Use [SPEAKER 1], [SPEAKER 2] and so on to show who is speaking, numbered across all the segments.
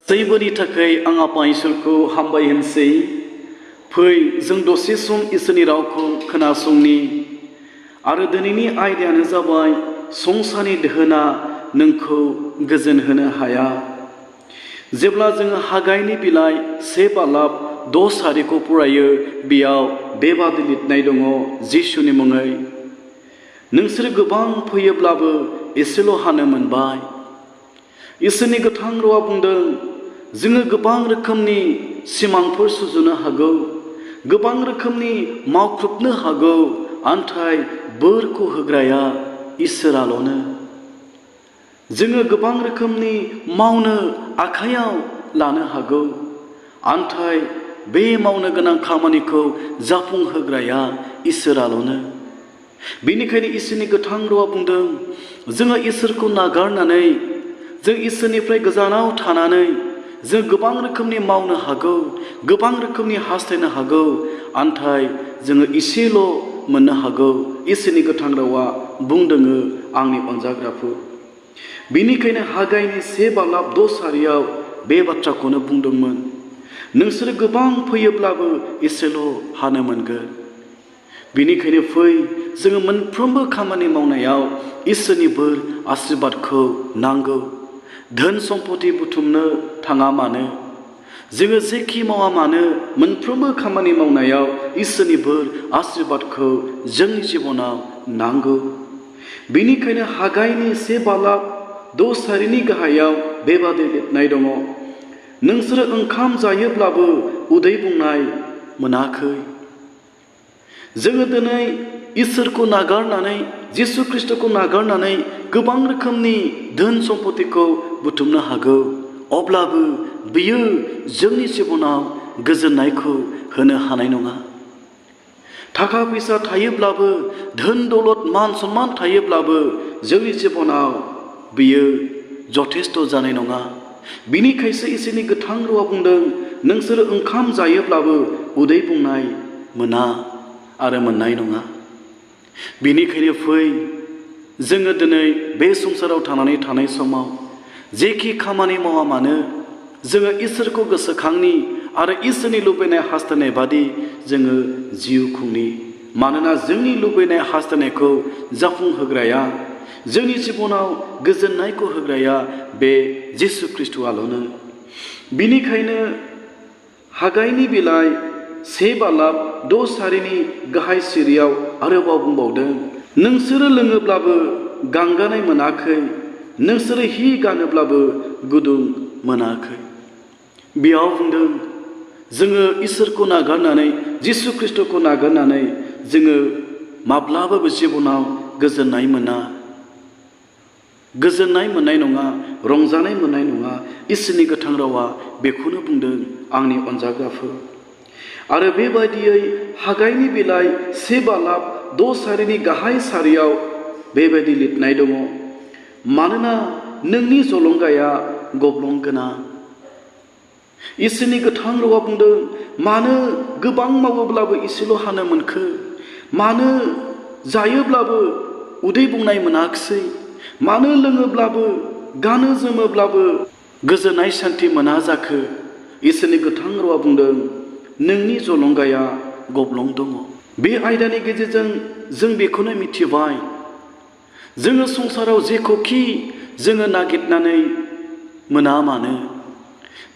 [SPEAKER 1] गासैबोनि थाखाय आं आफा इसोरखौ हामबाय होनसै। फै जों दसे सम इसोरनि रावखौ खोनासंनि आरो दिनैनि आयदायानो जाबाय संसारनि दोहोना नोंखौ गोजोन होनो हाया। जेब्ला जोङो हागायनि बिलाइ 1:6 फरायो, बेयाव बेबादि लिरनाय दङ जिसुनि मुङै, नोंसोर गोबां फैयोब्लाबो एसेल' हानो मोनबाय। इसोरनि गोथां रावा बुंदों, जोङो गोबां रोखोमनि सिमांफोर सुजुनो हागौ, गोबां रोखोमनि मावख्रुबनो हागौ, नाथाय बोरखौ होग्राया इसोराल'नो। जोङो गोबां रोखोमनि मावनो आखायाव लानो हागौ, नाथाय बे मावनो गोनां खामानिखौ जाफुंहोग्राया इसोराल'नो। बेनिखायनो इसोरनि गोथां रावा बुंदों, जोङो इसोरखौ नागारनानै, जों इसोरनिफ्राय गोजानाव थानानै जों गोबां रोखोमनि मावनो हागौ, गोबां रोखोमनि हास्थायनो हागौ, नाथाय जोङो एसेल' मोननो हागौ। इसोरनि गोथां रावा बुंदों आंनि अनजाग्राफोर। बेनिखायनो हागायनि 1:6 बे बाथ्राखौनो बुंदोंमोन, नोंसोर गोबां फैयोब्लाबो एसेल' हानो मोनगोन। बेनिखायनो फै जोङो मोनफ्रोमबो खामानि मावनायाव इसोरनि बोर आशीर्बादखौ नांगौ। धोन सम्पति बुथुमनो थाङा मानो, जोङो जेखि मावा मानो मोनफ्रोमबो खामानि मावनायाव इसोरनि बोर आशीर्बादखौ जोंनि जिबनाव नांगौ। बेनिखायनो हागायनि 1:6 गाहायाव बेबादि लिरनाय दङ, नोंसोरो ओंखाम जायोब्लाबो उदै बुंनाय मोनाखै। जोङो दिनै इसोरखौ नागारनानै, जिसु ख्रिस्ट'खौ नागारनानै गोबां रोखोमनि धोन सम्पतिखौ बुथुमनो हागौ, अब्लाबो बियो जोंनि जिबनाव गोजोननायखौ होनो हानाय नङा। थाखा फैसा थायोब्लाबो, धोन दौलत मान सन्मान थायोब्लाबो जोंनि जिबनाव बियो जथेस्थ' जानाय नङा। बिनिखायसो इसोरनि गोथां रावा बुंदों, नोंसोर ओंखाम जायोब्लाबो उदै बुंनाय मोना आरो मोननाय नङा। बेनिखायनो फै जोङो दिनै बे संसाराव थांनानै थानाय समाव जेखि खामानि मावा मानो जोङो इसोरखौ गोसोखांनि आरो इसोरनि लुबैनाय हास्थायनाय बादि जोङो जिउ खुंनि। मानोना जोंनि लुबैनाय हास्थायनायखौ जाफुंहोग्राया, जोंनि जिबनाव गोजोननायखौ होग्राया बे जिसु ख्रिस्ट'आल'नो। बिनिखायनो हागायनि बिलाइ 1:6 गाहाय सिरियाव आरोबाव बुंबावदों, नोंसोरो लोङोब्लाबो गांगानाय मोनाखै, नोंसोरो हि गानोब्लाबो गुदुं मोनाखै। बेयाव बुंदों, जोङो इसोरखौ नागारनानै, जिसु ख्रिस्ट'खौ नागारनानै जोङो माब्लाबाबो जिबनाव गोजोननाय मोना, गोजोननाय मोननाय नङा, रंजानाय मोननाय नङा। इसोरनि गोथां रावा बेखौनो बुंदों आंनि अनजाग्राफोर। आरो बेबायदियै हागायनि बिलाइ 1:6 गाहाय सारियाव बेबायदि लिरनाय दङ, मानोना नोंनि जलंगाया गब्लं गोनां। इसोरनि गोथां रावा बुंदों, मानो गोबां मावोब्लाबो एसेल' हानो मोनखो, मानो जायोब्लाबो उदै बुंनाय मोनाखिसै, मानो लोङोब्लाबो गानो जोमोब्लाबो गोजोननाय सान्थि मोना जाखो। इसोरनि गोथां रावा बुंदों, नोंनि जलंगाया गब्लं दङ। बे आयदानि गेजेरजों जों बेखौनो मिथिबाय, जोङो संसाराव जेखौखि जोङो नागिरनानै मोना मानो,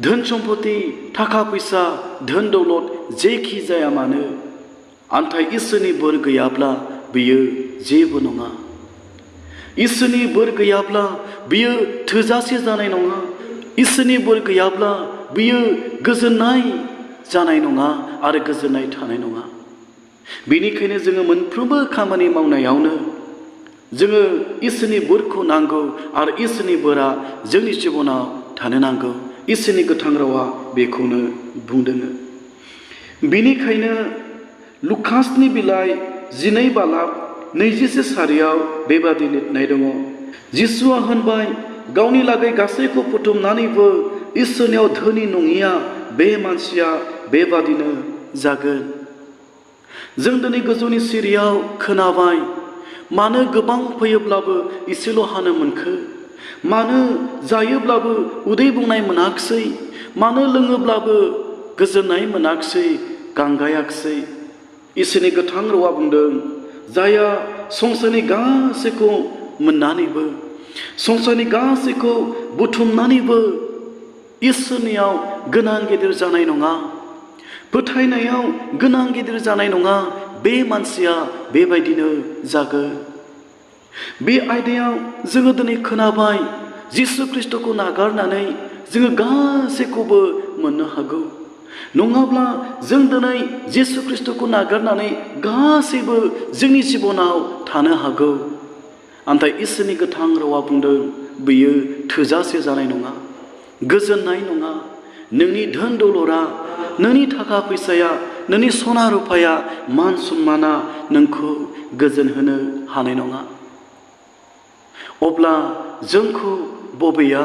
[SPEAKER 1] धोन सम्पति, थाखा फैसा, धोन दौलत जेखि जाया मानो, नाथाय इसोरनि बोर गैयाब्ला बियो जेबो नङा। इसोरनि बोर गैयाब्ला बियो थोजासे जानाय नङा। इसोरनि बोर गैयाब्ला बियो गोजोननाय जानाय नङा आरो गोजोननाय थानाय नङा। बेनिखायनो जोङो मोनफ्रोमबो खामानि मावनायावनो जोङो इसोरनि बोरखौ नांगौ आरो इसोरनि बोरा जोंनि जिबनाव थानो नांगौ। इसोरनि गोथां रावा बेखौनो बुंदों। बेनिखायनो लुकासनि बिलाइ 12:21 बेबादि लिरनाय दङ, जिसुआ होनबाय, गावनि लागै गासैखौ बुथुमनानैबो इसोरनियाव धोनि नङिया बे मानसिया बेबादिनो जागोन। जों दिनै गोजौनि सिरियाव खोनाबाय, मानो गोबां फैयोब्लाबो एसेल' हानो मोनखो, मानो जायोब्लाबो उदै बुंनाय मोनाखिसै, मानो लोङोब्लाबो गोजोननाय मोनाखिसै, गांगायाखिसै। इसोरनि गोथां रावा बुंदों, जायहा संसारनि गासैखौ मोननानैबो, संसारनि गासैखौ बुथुमनानैबो इसोरनियाव गोनां गेदेर जानाय नङा, फोथायनायाव गोनां गेदेर जानाय नङा, बे मानसिया बेबायदिनो जागोन। बे आयदायाव जोङो दिनै खोनाबाय, जिसु ख्रिस्ट'खौ नागारनानै जोङो गासैखौबो मोननो हागौ। नङाब्ला जों दिनै जिसु ख्रिस्ट'खौ नागारनानै गासैबो जोंनि जिबनाव थानो हागौ। नाथाय इसोरनि गोथां रावा बुंदों, बेयो थोजासे जानाय नङा, गोजोननाय नङा। नोंनि धोन दौलता, नोंनि थाखा फैसाया, नोंनि सना रुफाया, मान सन्माना नोंखौ गोजोन होनो हानाय नङा। अब्ला जोंखौ बबेया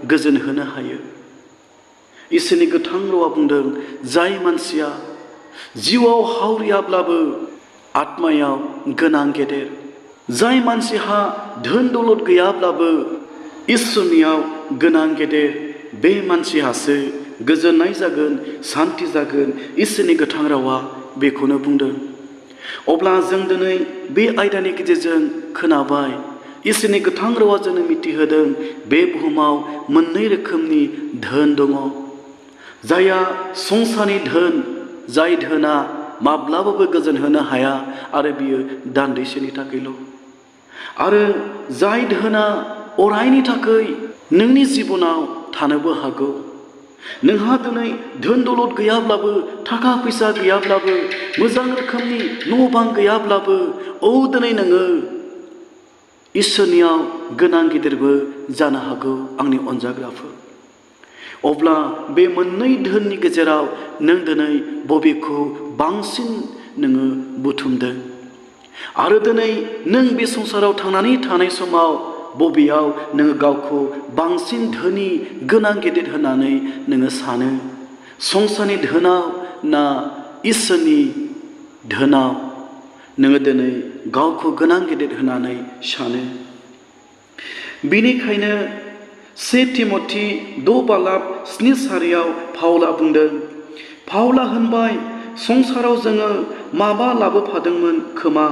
[SPEAKER 1] गोजोन होनो हायो? इसोरनि गोथां रावा बुंदों, जाय मानसिया जिउआव हावरियाब्लाबो आत्मायाव गोनां गेदेर, जाय मानसिहा धोन दौलत गैयाब्लाबो इसोरनियाव गोनां गेदेर, बे मानसिहासो गोजोननाय जागोन, सान्ति जागोन। इसोरनि गोथां रावा बेखौनो बुंदों। अब्ला जों दिनै बे आयदानि गेजेरजों खोनाबाय, इसोरनि गोथां रावा जोंनो मिथिहोदों, बे बुहुमाव मोननै रोखोमनि धोन दङ। जायहा संसारनि धोन, जाय धोना माब्लाबाबो गोजोन होनो हाया आरो बियो दान्दिसेनि थाखायल'। आरो जाय धोना अरायनि थाखाय नोंनि जिबनाव थानोबो हागौ। नोंहा दिनै धोन दौलत गैयाब्लाबो, थाखा फैसा गैयाब्लाबो, मोजां रोखोमनि न' बां गैयाब्लाबो, दिनै नोङो इसोरनियाव गोनां गिदिरबो जानो हागौ आंनि अनजाग्राफोर। अब्ला बे मोननै धोननि गेजेराव नों दिनै बबेखौ बांसिन नोङो बुथुमदों? आरो दिनै नों बे संसाराव थांनानै थानाय समाव बबेयाव नोङो गावखौ बांसिन धोनि, गोनां गेदेर होननानै नोङो सानो? संसारनि धोनाव ना इसोरनि धोनाव नोङो दिनै गावखौ गोनां गेदेर होननानै सानो? बिनिखायनो 1 तिमथि 6:7 पाउला बुंदों, पाउला होनबाय, संसाराव जोङो माबा लाबोफादोंमोन खोमा।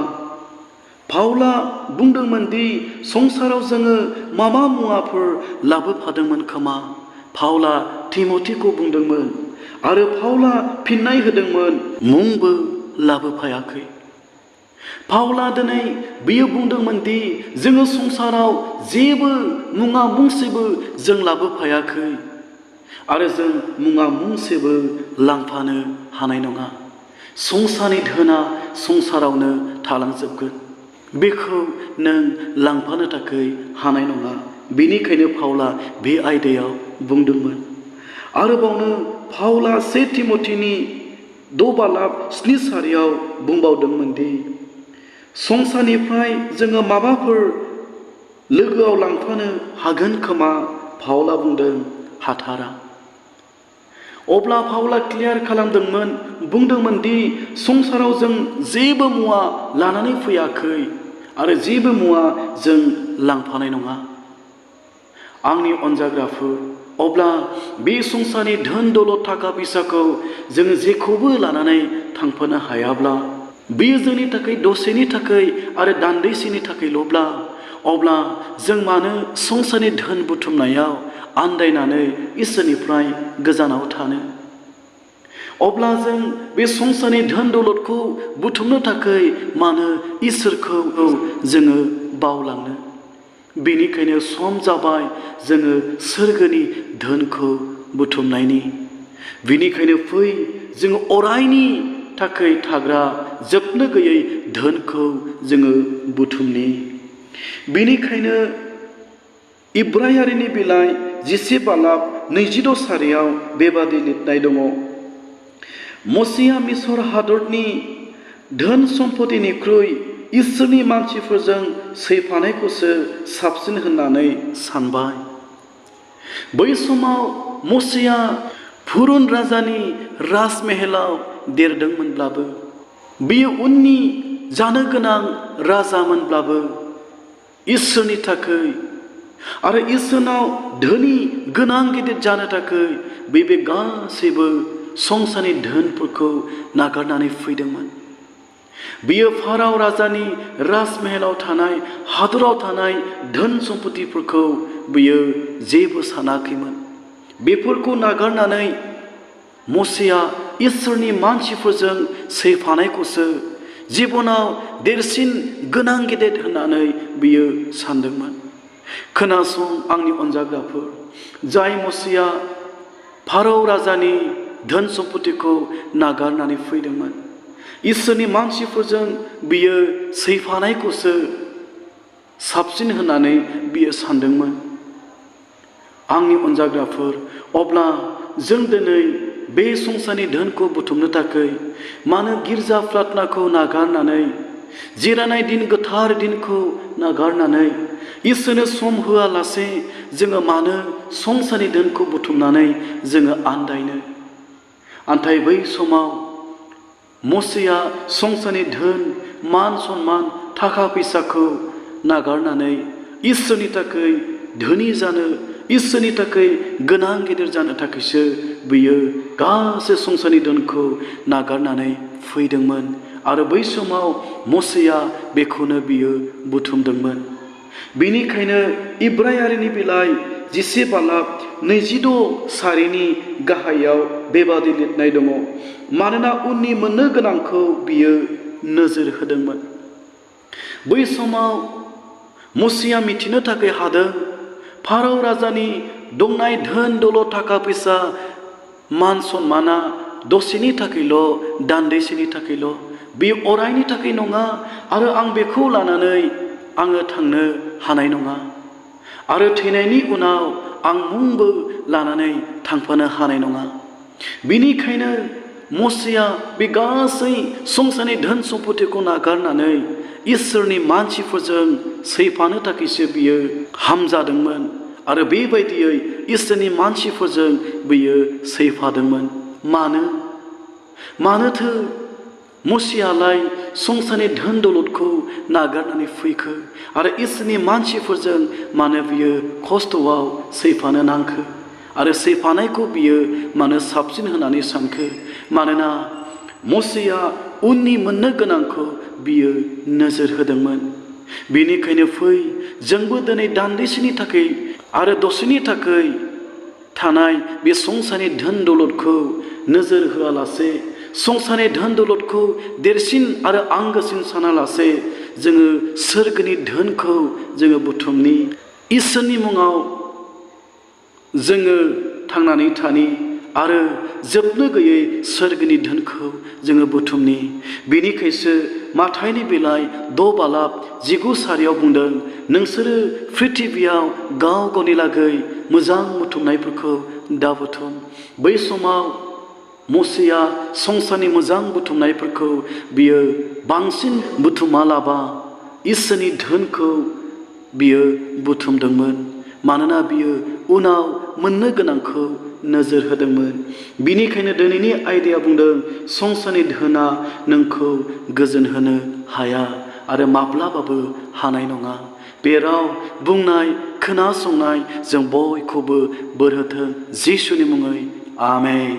[SPEAKER 1] पाउला बुंदोंमोन दि संसाराव जोङो माबा मुवाफोर लाबोफादोंमोन खोमा। पाउला तिमथिखौ बुंदोंमोन आरो पाउला फिननाय होदोंमोन, मुंबो लाबोफायाखै। पाउला दिनै बियो बुंदोंमोन दि जोङो संसाराव जेबो मुङा मुंसेबो जों लाबोफायाखै आरो जों मुङा मुंसेबो लांफानो हानाय नङा। संसारनि धोना संसारावनो थालांजोबगोन, बेखौ नों लांफानो थाखाय हानाय नङा। बेनिखायनो पाउला बे आयदायाव बुंदोंमोन। आरोबावनो पाउला 1 तिमथिनि 6:7 बुंबावदोंमोन दि संसारनिफ्राय जोङो माबाफोर लोगोआव लांफानो हागोन खोमा। पाउला बुंदों, हाथारा। अब्ला पाउला क्लियार खालामदोंमोन, बुंदोंमोन दि संसाराव जों जेबो मुवा लानानै फैयाखै आरो जेबो मुवा जों लांफानाय नङा। आंनि अनजाग्राफोर, अब्ला बे संसारनि धोन दौलत थाखा फैसाखौ जोङो जेखौबो लानानै थांफानो हायाब्ला, बेयो जोंनि थाखाय दसेनि थाखाय आरो दान्दिसेनि थाखायल'ब्ला, अब्ला जों मानो संसारनि धोन बुथुमनायाव आन्दायनानै इसोरनिफ्राय गोजानाव थानो? अब्ला जों बे संसारनि धोन दौलतखौ बुथुमनो थाखाय मानो इसोरखौ जोङो बावलांनो? बेनिखायनो सम जाबाय जोङो सोरगोनि धोनखौ बुथुमनायनि। बेनिखायनो फै जोङो अरायनि थाखाय थाग्रा जोबनो गैयै धोनखौ जोङो बुथुमनि। बेनिखायनो इब्रायारिनि बिलाइ 10:26 बेबादि लिरनाय दङ, मसीहा मिसर हादरनि धोन सम्पतिनिख्रुइ इसोरनि मानसिफोरजों सैफानायखौसो साबसिन होननानै सानबाय। बै समाव मसीहा फुरुन राजानि राजमेहेलाव देरदोंमोनब्लाबो, बियो उननि जानो गोनां राजामोनब्लाबो, इसोरनि थाखाय आरो इसोरनाव धोनि गोनां गिदिर जानो थाखाय बे गासैबो संसारनि धोनफोरखौ नागारनानै फैदोंमोन। बियो फाराव राजानि राजमहलाव थानाय हादराव थानाय धोन सम्पतिफोरखौ बियो जेबो सानाखैमोन। बेफोरखौ नागारनानै मसेया इसोरनि मानसिफोरजों सैफानायखौसो जिबनाव देरसिन गोनां गेदेर होननानै बियो सानदोंमोन। खोनासं आंनि अनजाग्राफोर, जाय मसेया फारौ राजानि धोन सम्पतिखौ नागारनानै फैदोंमोन, इसोरनि मानसिफोरजों बियो सैफानायखौसो साबसिन होननानै बियो सानदोंमोन। आंनि अनजाग्राफोर, अब्ला जों दिनै बे संसारनि धोनखौ बुथुमनो थाखाय मानो गिर्जा प्रार्थनाखौ नागारनानै, जिरायनाय दिन गोथार दिनखौ नागारनानै, इसोरनो सम होआलासे जोङो मानो संसारनि धोनखौ बुथुमनानै जोङो आन्दायनो? नाथाय बै समाव मसेया संसारनि धोन, मान सन्मान, थाखा फैसाखौ नागारनानै इसोरनि थाखाय धोनि जानो, इसोरनि थाखाय गोनां गेदेर जानो थाखायसो बियो गासै संसारनि धोनखौ नागारनानै फैदोंमोन। आरो बै समाव मसेया बेखौनो बियो बुथुमदोंमोन। बेनिखायनो इब्रायारिनि बिलाइ 10:26 गाहायाव बेबादि लिरनाय दङ, मानोना उननि मोननो गोनांखौ बियो नोजोर होदोंमोन। बै समाव मसेया मिथिनो थाखाय हादों, फारौ राजानि दंनाय धोन दौलत, थाखा फैसा, मान सन्माना दसेनि थाखायल', दान्दिसेनि थाखायल', बे अरायनि थाखाय नङा। आरो आं बेखौ लानानै आङो थांनो हानाय नङा। आरो थैनायनि उनाव आं मुंबो लानानै थांफानो हानाय नङा। बेनिखायनो मसेया बे गासै संसारनि धोन सम्पतिखौ नागारनानै इसोरनि मानसिफोरजों सैफानो थाखायसो बियो हामजादोंमोन। आरो बेबायदियै इसोरनि मानसिफोरजों बियो सैफादोंमोन। मानोथो मसेयालाय संसारनि धोन दौलतखौ नागारनानै फैखो? आरो इसोरनि मानसिफोरजों मानो बियो खस्थ'आव सैफानो नांखो? आरो सैफानायखौ बियो मानो साबसिन होननानै सानखो? मानोना मसेया उननि मोननो गोनांखौ बियो नोजोर होदोंमोन। बेनिखायनो फै, जोंबो दिनै दान्दिसेनि थाखाय आरो दसेनि थाखाय थानाय बे संसारनि धोन दौलतखौ नोजोर होआलासे, संसारनि धोन दौलतखौ देरसिन आरो आंगोसिन सानालासे जोङो सोरगोनि धोनखौ जोङो बुथुमनि, इसोरनि मुङाव जोङो थांनानै थानि आरो जोबनो गैयै सोरगोनि धोनखौ जोङो बुथुमनि। बेनिखायसो माथाइनि बिलाइ 6:19 बुंदों, नोंसोरो प्रिथिबियाव गाव गावनि लागै मोजां बुथुमनायफोरखौ दा बुथुम। बै समाव मसेया संसारनि मोजां बुथुमनायफोरखौ बियो बांसिन बुथुमालाबा इसोरनि धोनखौ बियो बुथुमदोंमोन। मानोना बियो उनाव मोननो गोनांखौ नोजोर होदोंमोन। बिनिखायनो दिनैनि आयदाया बुंदों, संसारनि धोना नोंखौ गोजोन होनो हाया आरो माब्लाबाबो हानाय नङा। बे राव बुंनाय, खोनासंनाय जों बयखौबो बोर होथों, जिसुनि मुङै आमेन।